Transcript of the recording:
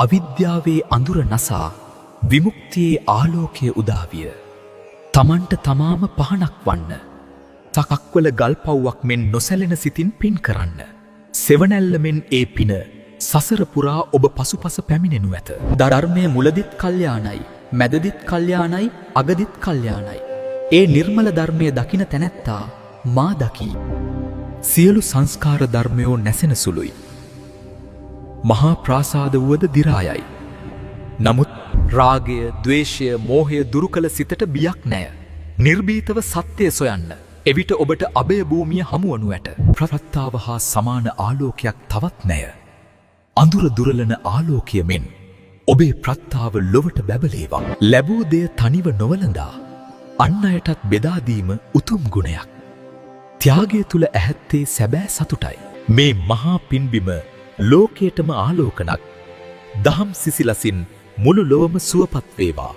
අවිද්‍යාවේ අඳුර නසා විමුක්තියේ ආලෝකය උදා විය. තමන්ට තමාම පහනක් වන්න. සකක්වල ගල්පව්වක් මෙන් නොසැලෙන සිතින් පින් කරන්න. සෙවණැල්ල මෙන් ඒ පින සසර පුරා ඔබ පසුපස පැමිණෙනු ඇත. ධර්මය මුලදිත් කල්යාණයි, මැදදිත් කල්යාණයි, අගදිත් කල්යාණයි. ඒ නිර්මල ධර්මය දකින තැනැත්තා මා දකි. සියලු සංස්කාර ධර්මයෝ නැසෙන සුළුයි. මහා ප්‍රාසාද වුවද දිරා යයි. නමුත් රාගය, ද්වේෂය, මෝහය දුරු කළ සිතට බියක් නෑ. නිර්භීතව සත්‍යය සොයන්න. එවිට ඔබට අභය භූමිය හමුවනු ඇත. ප්‍රත්තාව හා සමාන ආලෝකයක් තවත් නෑ. අඳුර දුරලන ආලෝකය මෙන් ඔබේ ප්‍රත්තාව ලොවට බැබලේවා. ලැබූ දෙය තනිව නොවලඳා අන් අයටත් බෙදා දීම උතුම් ගුණයක්. ත්‍යාගය තුල ඇහැත්තේ සැබෑ සතුටයි. මේ මහා පින්බිම ලෝකයටම ආලෝකනක්. දහම් සිසිලසින් මුළු ලොවම සුවපත් වේවා.